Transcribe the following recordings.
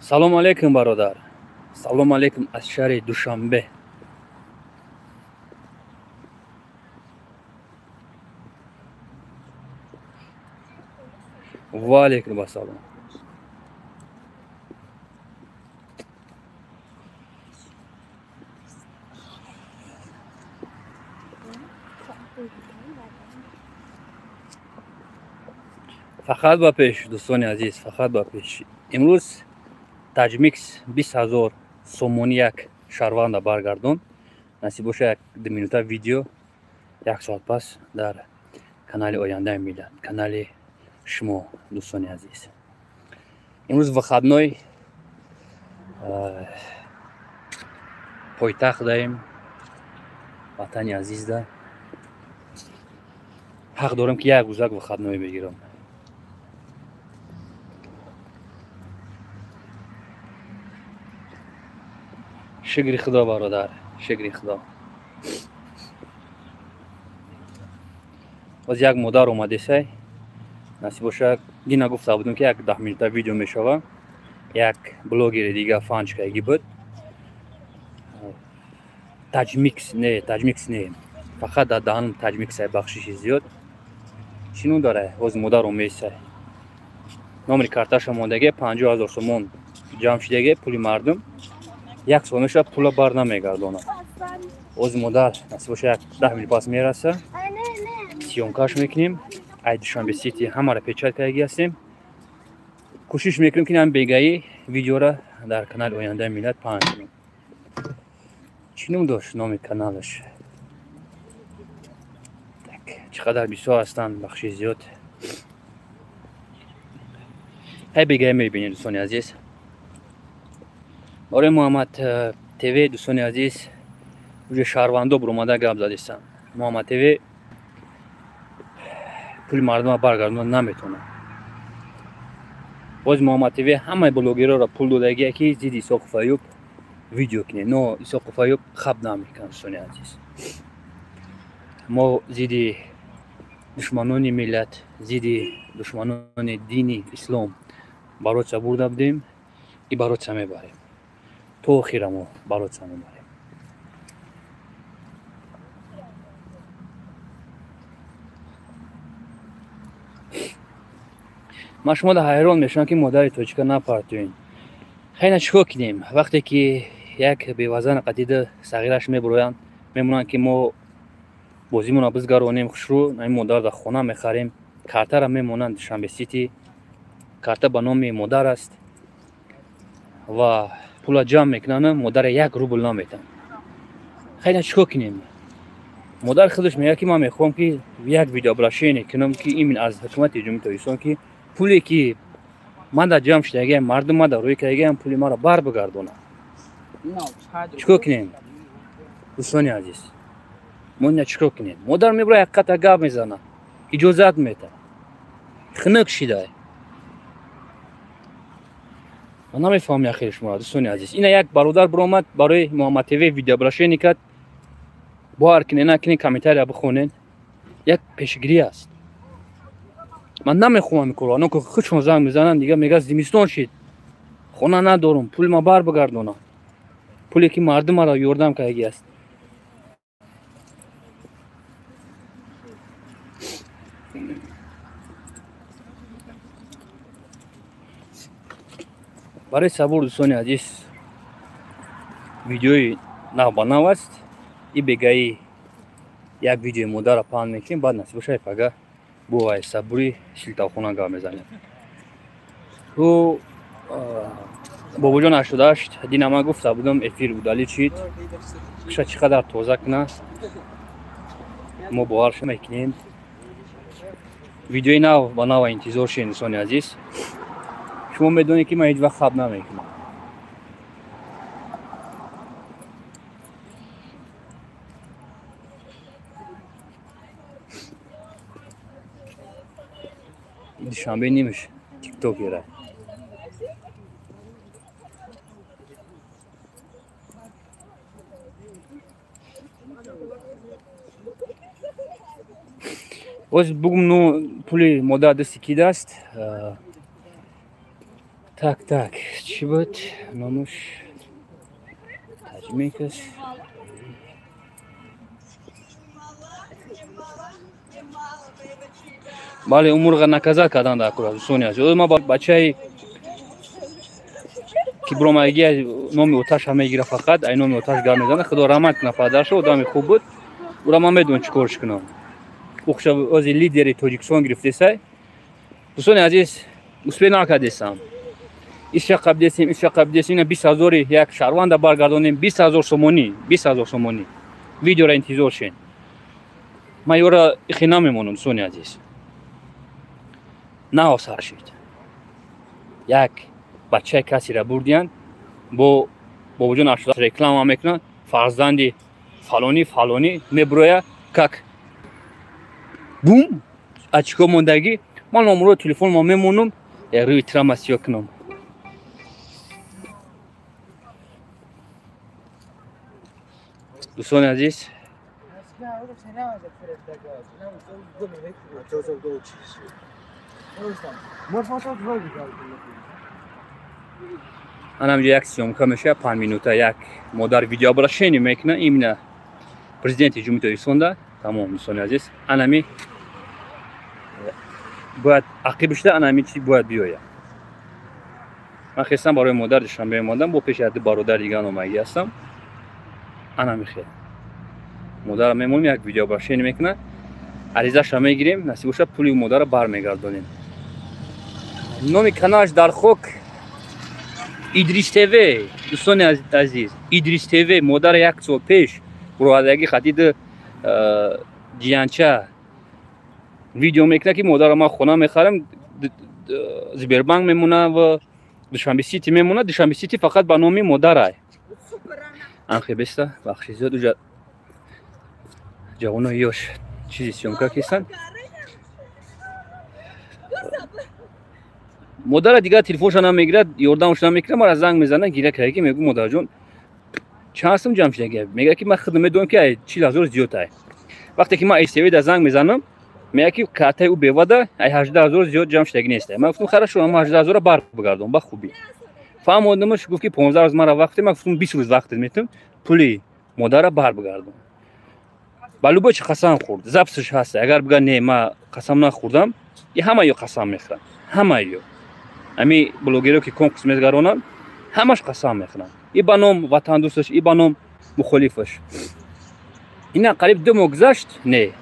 Салом алейкум, бародар. Салом алейкум аз шаҳри Душанбе. Ва алейкум ассалом. Фақат ба пеш, дӯстони азиз, фақат ба пеш. Имрӯз Таҷмикс 20 000 сомонӣ як шаҳрванда баргардон. Насиб боша, як ду минута видео як соат пас дар канали Ояндаи миллат, канали шумо, дӯстони азиз. Имрӯз выходной, пойтахт даем, ватани азизда. Ҳақ дорам, ки як рӯзак выходной бигирам. Шукри худо, бародар, шукри худо. Боз як модар омадесай. Насиб боша, дина гуфта будем, ки як 10 минута видео мешава. Як блогери дига фанчкаги буд. Таҷмикс не, Таҷмикс не, фақат дар даҳанам Таҷмиксай, бахшиши зиёд. Чӣ ном дора? Боз модар омесай. Номери карташа мондаге, 50 000 сомон ҷамъ шидаге, пули мардум. Як сол мешавад, пула бар намегардонад. Ози модар, насиб боша, як 10 минут пас мераса, съёмка ш мекунем. Ай Душанбе Сити ҳамаро печать кардаги ҳастем. Кӯшиш мекунем, ки ҳам бегаӣ видеора дар канали Ояндаи миллат паҳн кунем. Чӣ ном дошт номи каналаш? Чӣ қадар бисёр ҳастанд, бахши зиёд. Ҳай, бегаӣ мебинем, дӯстони азиз. Барои Муҳаммад ТВ, дӯстони азиз, уже шаҳрвандо буромада гап задистанд. Муҳаммад ТВ пули мардума баргардонда наметавонад. Боз Муҳаммад ТВ ҳамаи блогерҳоро пул додагия, ки зидди Исоқов Аюб видео кунед, но Исоқов Аюб хаб намекунад. Дӯстони азиз, мо зидди душманони миллат, зидди душманони дини ислом бороться бурда будем и бороться мебарем. То охира мо бороться мебарем. Ман шумода ҳайрон мешавам, ки модари тоҷика напартоен. Хайна, чӣ кор кунем, вақте ки як бевазан қадида сағираш мебуроянд, мемонанд, ки мо бозимонро бизгаронем хушрӯ, ин модар дар хона мехарем, картара мемонанд Душанбе Сити, карта ба номи модар аст ва пула ҷамъ мекунанд, модаре як рубл наметаҳанд. Хайна, чӣ кор кунем? Модар худаш мегӯяд, ки ман мехоҳам, ки як видеообращение кунам, ки именно аз ҳукумати Ҷумҳурии Тоҷикистон, ки пуле ки ман дар ҷамъ шудагиам, мардум ман дар рӯй кардагиам, пули маро бар бигардонад. Чӣ кор кунем, дӯстони азиз? Мо ина чӣ кор кунем? Модар мебура, як қата гап мезанад, иҷозат метаҳад, хунук шидай. Ман намефаҳмам яхели шуморо, дӯстони азиз. Ина як бародар биромад, барои Муҳаммад ТВ видеообращение кард. Бовар кунед, накунед, комментария бихонед. Як пешгирӣ аст. Ман намехоҳам ин корро, оно ки худшон занг мезананд, дига мегӯяд, зимистон шид, хона надорам, пули ма бар бигардонам, пуле ки мардум маро ёрдам кардаги аст. Барои сабур, дӯстони азиз, видеои нав ба нав аст. И бегаи як видеои модарро паҳн мекунем, баъд, насиб бошад, пага бо вай сабури шилтавхона гап мезанем. Ӯ бобоҷон 88 дина ман гуфта будам, эфир удалить шид. Куша чӣ қадар тоза куна, мо боварш мекунем. Видеои нав ба нава интизор шед, дӯстони азиз. Шумо медонед, ки ман ҳеҷ вақт хаб намекунам. Душанбе нимаш тиктокера. Боз бугум, ну, пули модар дасти ки даст? Так, так, чӣ буд номуш? Таҷмикас. Бале, умурға наказа кардан дар кура, дӯстони азиз. Ма бачаи ки буромаги номи оташа мегира, фақат ай номи оташ гап мезана. Худо раҳмат кунад падарша, одами хуб буд. Ура ман медонам чӣ корш кунам. Ухша ози лидери Тоҷикистон гирифтесай. Дӯстони азиз, успе накардесам. Иша қабдесем, иша қабдесем, ина 20 ҳазори як шаҳрванда баргардонем, 20 ҳазор сомонӣ, 20 ҳазор сомонӣ. Видеора интизор шен. Ман ёра ихи намемонам, дӯстони азиз. Наосар шид. Як бачаи касеро бурдиянд, бо бобоҷон Ашуров реклама мекунанд, фарзанди фалонӣ фалонӣ мебуроя, как бум, очко мондагӣ. Ман номерои телефонма мемонам, рӯи трама сиё кунам. Дӯстони азиз, анамҷо як съёмка мешава, 5 минута як модар видеообращение мекуна именно президенти Ҷумҳурии Тоҷикистонда. Тамом, дӯстони азиз, анами бояд ақиб шуда, анами чи бояд биёяд. Ман хестам барои модар Душанбе омадам, бо пеши ду бародар дигар номагӣ ҳастам. Анами хел модарро мемонем, як видеообращение мекуна, аризаша мегирем, насиб бошад пули модарро бармегардонем. Номи каналаш дар хок Идрис ТВ. Дӯстони азиз, Идрис ТВ модар як сол пеш буровардагӣ хатиди ҷиянча видео мекунад, ки модарро ман хона мехарам, Сбербанк мемонад ва Душанбе Сити мемонад. Душанбе Сити фақат ба номи модарай. Анхе беста, бахши зиёд, уҷа ҷавонои ёш чизи съёмка кистанд. Модара дигар телефонша намегирад, ёрдамш намекунад, мара занг мезанад, гиря карда ки мегӯ модарҷон чанд сум ҷамъ шуда? Мегӯяд ки ман худам медонам ки ай 40 ҳазор зиёд ай. Вақте ки ман СТВ да занг мезанам, мегӯяд ки картаи ӯ бевада ай 18 ҳазор зиёд ҷамъ шудагӣ нест. Ман гуфтам хорошо, ман 18 ҳазорро бар бигардон ба хубӣ. Фаҳмодамаш, гуфт ки 15 рӯз мара вақт, ман гуфтам 20 рӯз вақт метам, пули модарро бар бигардон. Ба любой чи қасам хӯрд, записш ҳаст. Агар бигӯяд не, ман қасам нахӯрдам, и ҳама ё қасам мехӯранд, ҳама ё. Ами блогеро ки конкурс мезгаронанд, ҳамаш қасам мехӯранд. И ба ном ватандӯсташ, и ба ном мухолифаш. Ина қариб 2 моҳ гузашт, не.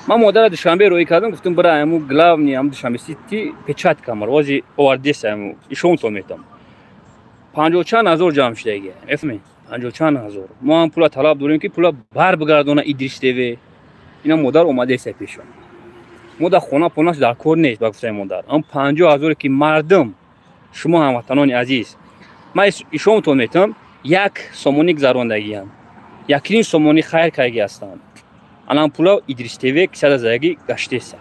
Ман модарро Душанбе роҳӣ кардам, гуфтам бира аму главни ам Душанбе Сити печат камар, ози овардеса аму ишонтон метам. 50 чанд ҳазор ҷамъ шудагӣ. Мефаҳмед? 50 чанд ҳазор. Мо ҳам пула талаб дорем ки пула бар бигардона Идрис ТВ. Ина модар омадеса пешон. Мо дар хона понаш дар кор нест, ба гуфтаи модар. Ам 50 ҳазоре ки мардум, шумо ҳамватанони азиз, ман ишонтон метам, як сомонӣ гузарондагиам, якним сомонӣ хайр кардагӣ ҳастам. Анам пула Идрис ТВ кисада задагӣ гаштеса.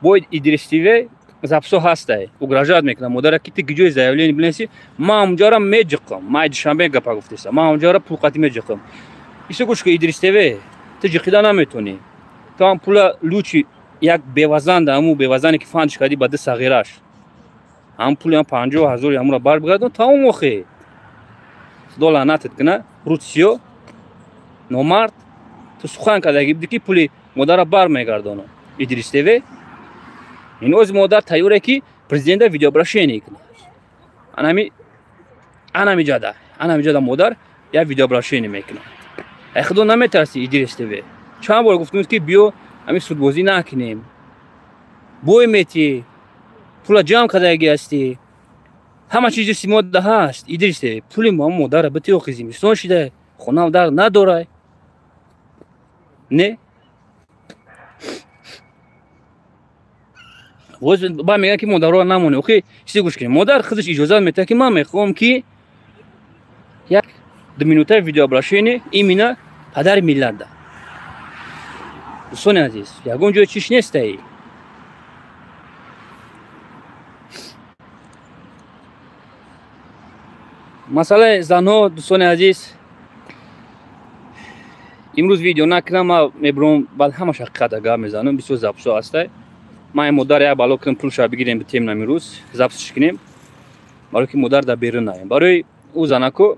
Бо Идрис ТВ запсо ҳастай, угрожать мекунам модара ки ту гиҷои заявление бинависӣ, ман онҷоро меҷиқам. Ман Душанбе гапа гуфтеса, ман онҷоро пул қатӣ меҷиқам. Исо гӯш ки Идрис ТВ, ту ҷиқида наметонӣ. Ту ҳам пула лучи як бевазанда, ҳамун бевазане ки фандш кардӣ ба ду сағираш, ҳам пули ҳам 50 ҳазори ҳамуро бар бигардон, тамом. Охе Худо лаънатат кунад, рӯт сиё, номард, ту сухан кардагӣ будӣ ки пули модарро бар мегардонам. Идрис ТВ ин ози модар тайёре ки президента видеообращение кунад. Анами анами ҷада, анами ҷада модар як видеообращение мекунад. Ай Худо наметарсӣ, Идрис ТВ? Чанд бор гуфтем ки биё ҳамин судбозӣ накунем, бой метӣ, пула ҷамъ кардагӣ ҳастӣ, ҳама чизи симода ҳаст. Идрис ТВ, пули модарро битӣ, охи зимистон шида, хонав дар надорай. Не, боз ба мегӯяд ки модарро намонӣ. Охи чизе гӯш кунем, модар худаш иҷозат метиҳад ки ман мехоҳам ки як 2 минутаи видеообращение именно падари миллат да. Дӯстони азиз, ягон ҷои чиш нестаи. Масъалаи занҳо, дӯстони азиз, имрӯз видео накунам, ман мебурам, баъд ҳамаш ҳақиқата гап мезанам, бисёр записҳо ҳастай. Ман ин модар як бало кунам, пулша бигирем, битем намирӯз записш кунем. Барои ки модар дар берун наем. Барои ӯ занако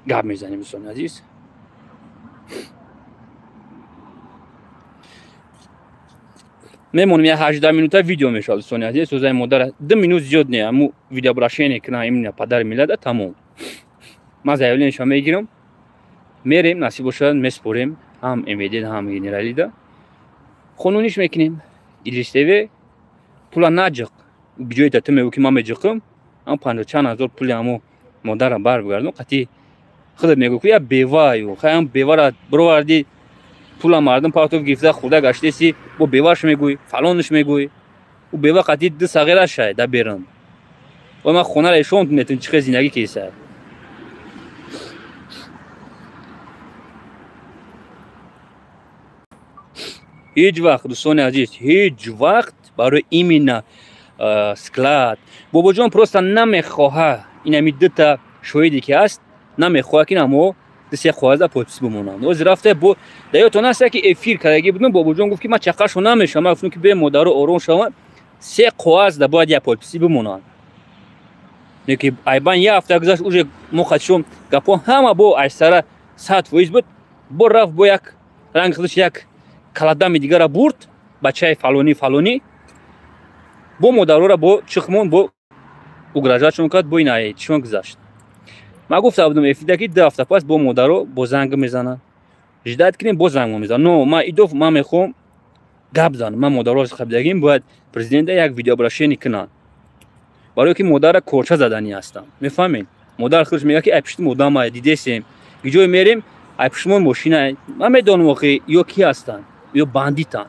гап мезанем, дӯстони азиз. Мемонем я 18 минута видео мешавад, дӯстони азиз. Сӯзаи модар 2 минут зиёд не, аму видеообращение кунам именно падари миллата, тамом. Ман заявлениеша мегирам, мерем, насиб бошад, меспорем ҳам МВД, ҳам генералида. Қонуниш мекунем. Идрис ТВ пула наҷиқ. Ҷои ту мегӯ ки ман меҷиқам, ам 50 чанд ҳазор пули ҳамо модарам баргардон, қати худат мегӯ ки я беваю, хаям бевара бироварди, пула мардум партов гирифта хӯрда гаштеси, бо беваш мегӯй, фалонш мегӯй. Ӯ бева қати ду сағирашай дар берун. Ва ман хонара ишон метун чӣ хел зиндагӣ кесай. Ҳеҷ вақт, дӯстони азиз, ҳеҷ вақт барои именно склад бобоҷон просто намехоҳа, инами дута шоҳиде ки ҳаст, намехоҳа ки намо ду-се қоғаза подпись бимонанд. Ҳозир рафта бо дар ёдтон ҳаст ки эфир кардагӣ будам, бобоҷон гуфт ки ман чаққашо намешавам. Ман гуфтам ки бе модаро ором шаванд, се қоғаз да бояд як подписи бимонанд. Ки айбан як ҳафта гузашт, уже мо қатишон гапҳо ҳама бо айсара 100% буд, бо рафт бо як ранги худаш як каладами дигара бурд, бачаи фалонӣ фалонӣ, бо модарора бо чихмон, бо угрожатшон кард, бо ина чишон гузашт. Ман гуфта будам эфида ки 2 ҳафта пас бо модаро бо занг мезананд, ждать кунем, бо занг мезананд. Но ман идоф ман мехоҳам гап занам. Ман модаро хабидагим, бояд президента як видеообращение кунанд, барое ки модара корча заданӣ ҳастам. Мефаҳмед? Модар худаш мегӯяд ки ай пишти модама дидесем, ҷое мерем, ай пишмон мошина. Ман медонам охи ё ки ҳастанд, ё бандитанд.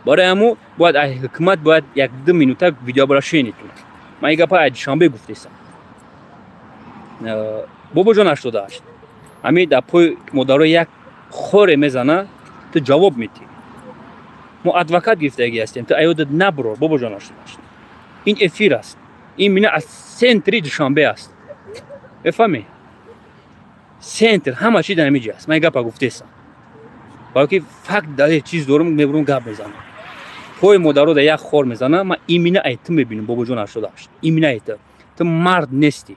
Барои ҳамо бояд ай ҳукумат бояд як-ду минута видеообращение кунад. Ман ин гапа ай Душанбе гуфтесам. Бобоҷон 88. Ҳамин дар пои модаро як хоре мезана, ту ҷавоб медиҳӣ. Мо адвокат гирифтагӣ ҳастем, ту аёдат набурор, бобоҷон 88. Ин эфир аст. Ин мина аз центри Душанбе аст. Мефаҳмӣ? Центр ҳама чиз дар ҳамин ҷо аст. Ман ин гапа гуфтесам. Барои ки факт далел чиз дорам, мебурам гап мезанам. Пои модаро дар як хор мезана, ман именно ай ту мебинам, бобоҷон 88. Именно ай ту. Ту мард нестӣ.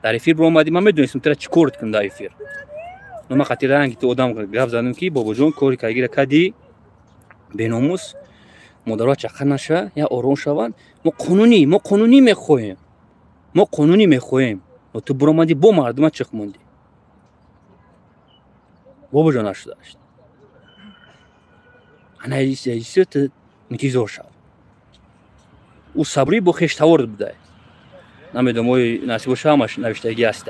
Дар эфир биромадӣ, ман медонистам тура чӣ кор кунам дар эфир. Но ман қати ранги ту одам гап задам ки бобоҷон кори кагира кадӣ, беномус, модаро чақа наша, я ором шаванд. Мо қонунӣ мехоҳем. Мо қонунӣ мехоҳем. Но ту биромадӣ бо мардума чиқ мондӣ. Бобоҷон 88. Ана исо ту интизор шав. Ӯ сабрӣ бо хештавор будай. Намедонам, ой насиб боша ҳамаш навиштагӣ ҳаст.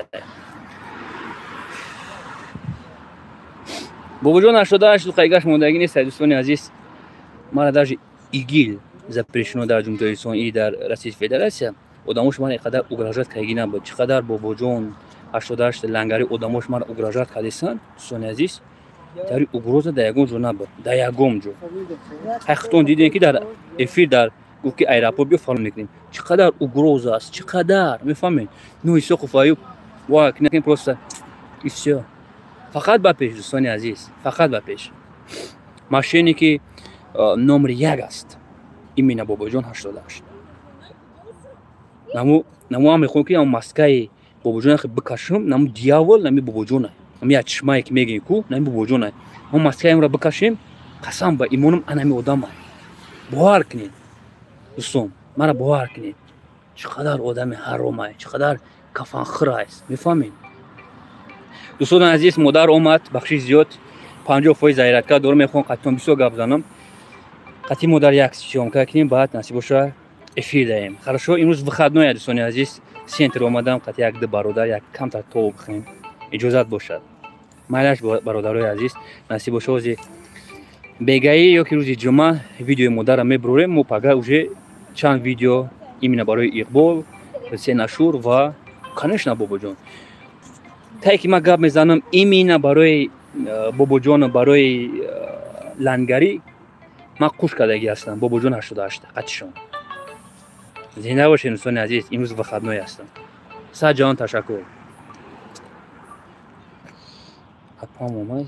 Бобоҷон 88 луқайгаш мондагӣ нест, дӯстони азиз. Мара даже ИГИЛ запрещено дар Ҷумҳурии Тоҷикистон и дар Российской Федерация. Одамош мара инқадар угрожать кардагӣ набуд. Чӣ қадар бобоҷон 88 лангари одамош мара угрожать кардесанд, дӯстони азиз, тари угроза дар ягон ҷо набуд, дар ягон ҷо. Ҳақиқатон дидем ки дар эфир дар гуфт ки аэропорт биё фалон мекунем. Чӣ қадар угроза аст, чӣ қадар, мефаҳмед? Ну Исоқов Аюб, ва кунем просто и всё. Фақат ба пеш, дӯстони азиз, фақат ба пеш. Машине ки номер 1 аст, именно бобоҷон 88. Наму ҳам мехоҳам ки ам маскаи бобоҷон бикашам, наму дьявол, нами бобоҷон. Ами як чишмае ки мегӯем ку, нами бобоҷон. Мо маскаамро бикашем, қасам ба имонам анами одам. Бовар кунед, дӯстон, мара бовар кунед. Чӣ қадар одами ҳаромай, чӣ қадар кафанхӯр аст, мефаҳмед? Дӯстони азиз, модар омад, бахшиш зиёд, 50% зайратка дорам, мехоҳам қатъиён бисёр гап занам. Қатъи модар як съёмка кунем, баъд насиб боша эфир даем. Хорошо, имрӯз выходной, дӯстони азиз, центр омадам, қатъи як-ду бародар, як камтар тов бихӯрем. Иҷозат бошад. Майлаш бародарои азиз, насиб боша ҳозир бегаӣ ё ки рӯзи ҷумъа видеои модарро мебурорем. Мо пага уже чанд видео именно барои Иқбол, Сенашур ва конечно бобоҷон. Тай ки ман гап мезанам именно барои бобоҷон, барои лангарӣ ман қуш кардагӣ ҳастам. Бобоҷон 88 қатишон. Зинда бошед дӯстони азиз, имрӯз выходной ҳастам. Сад ҷаҳон ташаккур. Апам омад.